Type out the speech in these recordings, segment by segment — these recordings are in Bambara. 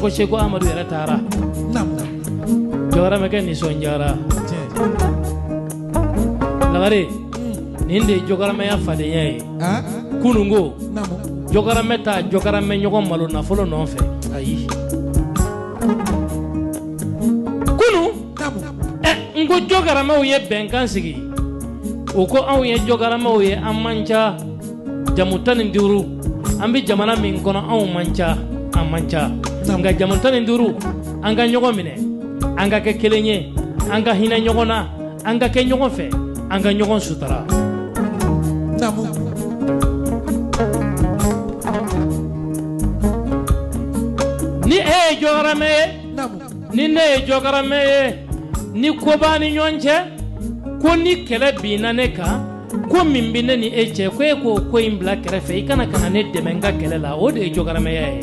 ko Seku Amadu yɛrɛ taara. Jɔkaramɛkɛ nisɔndiyara. Lagare, nin de ye jɔkaramɛya fadenya ye. Kununko jɔkaramɛ t'a jɔkaramɛ ɲɔgɔn malo nafolo nɔfɛ, ayi. Kunu n ko jɔkaramɛw ye bɛnkan sigi. U ko anw ye jɔkaramɛw ye, an man ca, jamu 15, an bɛ jamana min kɔnɔ, anw man ca, an man ca, nka jamu 15, an ka ɲɔgɔn minɛ, an ka kɛ kelen ye, an ka hinɛ ɲɔgɔn na, an ka kɛ ɲɔgɔn fɛ, an ka ɲɔgɔn sutura. Ni e ye jɔkaramɛ ye, ni ne ye jɔkaramɛ ye, ni ko b'an ni ɲɔgɔn cɛ, ko ni kɛlɛ binna ne kan, ko min bɛ ne ni e cɛ, ko e k'o ko in bila kɛrɛfɛ, i kana ka na ne dɛmɛ n ka kɛlɛ la, o de ye jɔkaramɛya ye.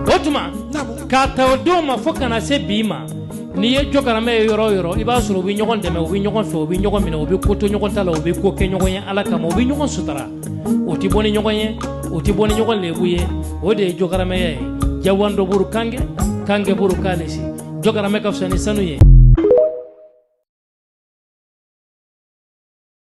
O tuma k'a ta o don ma fo ka na se bi ma, n'i ye jɔkaramɛ ye yɔrɔ o yɔrɔ, i b'a sɔrɔ u bɛ ɲɔgɔn dɛmɛ, u bɛ ɲɔgɔn fɛ, u bɛ ɲɔgɔn minɛ, u bɛ ko to ɲɔgɔn ta la, u bɛ ko kɛ ɲɔgɔn ye Ala kama, u bɛ ɲɔgɔn sutura, u tɛ bɔ ni ɲɔgɔn ye, u tɛ bɔ ni ɲɔgɔn lebu ye. O de ye jɔkaramɛya ye. Jawandɔburu kankɛ kankɛburu kalisi, jɔkaramɛ ka fisa ni sanu ye.